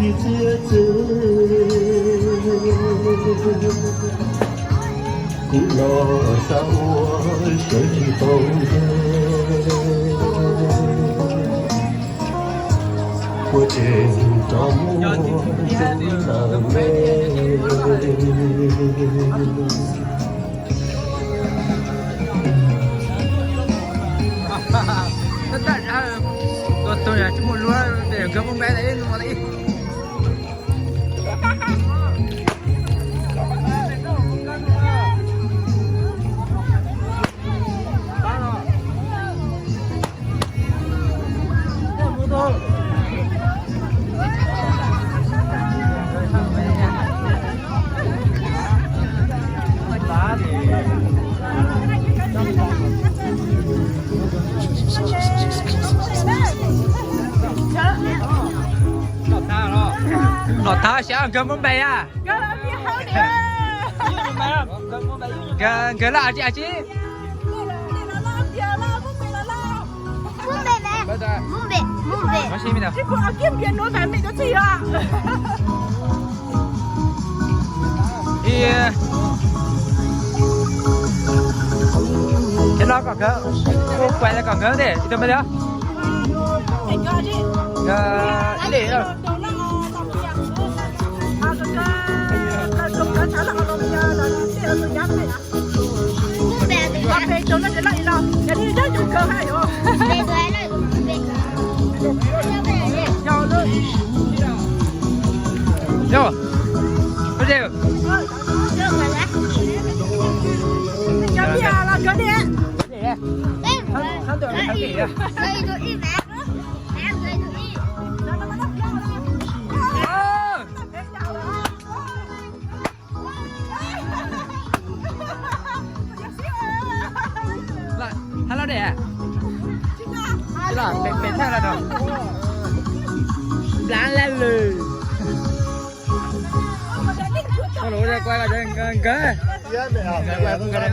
Txiaj txwv kuv los xav ua sawv tsis tau ntag. Ua tseg rov muab ntxub lawm me. Tua tug yog tsis muaj luag, nkawd muaj npe tas ib no tas ib. Los thab xyov nkawd muaj npe a. Nkawd laj tsi a tsi. Muaj npe, muaj npe, muaj npe. Ces no kom nkawd, ua kuais kom nkawd tes tus me li. Yog, koj Hab loj dej. Pem thaj loj rau. Nplav laj lwm. Nkawd, nkawd,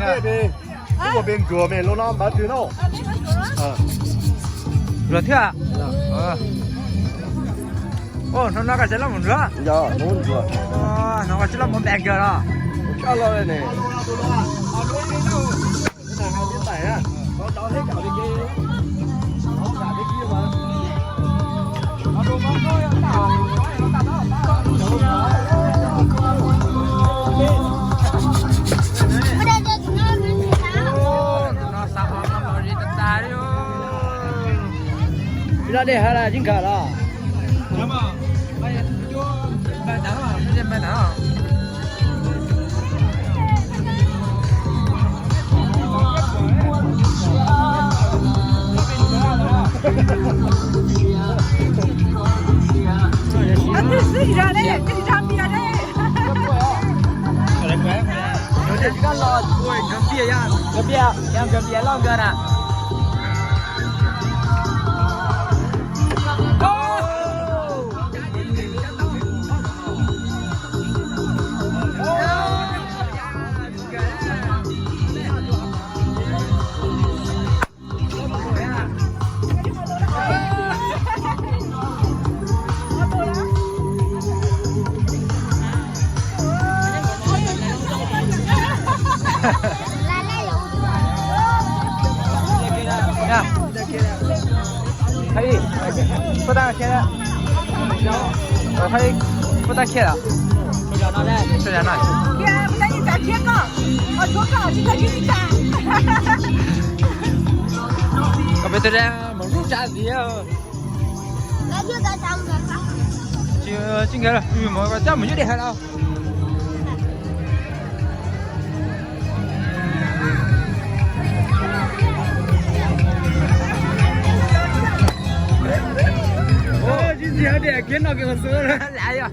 nkawd. Ua peb nruas me lub no npawv twg no. Nruas thiab. Hnub no koj tsis loj mus nruas. Hnub no koj tsis loj mus npe nkawd los. Tsis loj dej hab laj tsis nkag los. Nkawd npias, yog nkawd npias loj nkawd na. Puab tab, puab tab khiab lawm. Kom peb tug dab mus lub tsav ntxiv. Tsis nkawd los, mus coj mus yuav dej hav los. Tsis ntxiv dej khiav no kws ua xwb lam yog.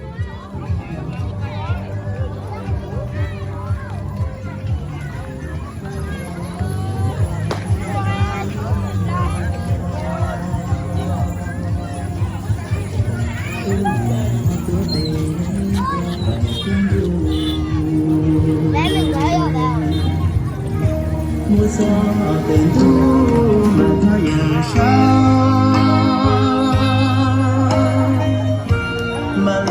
Muaj txoj pem ntuj mas txog yam sab, mas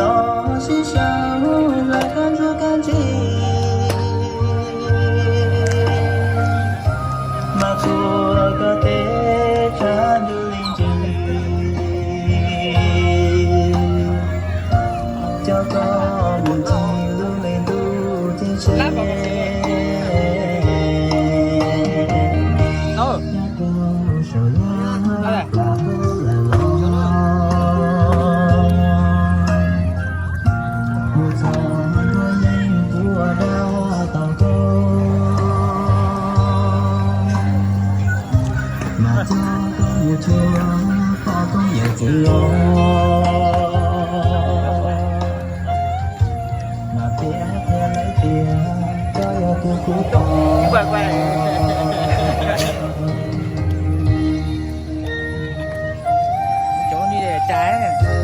Cov ni cas.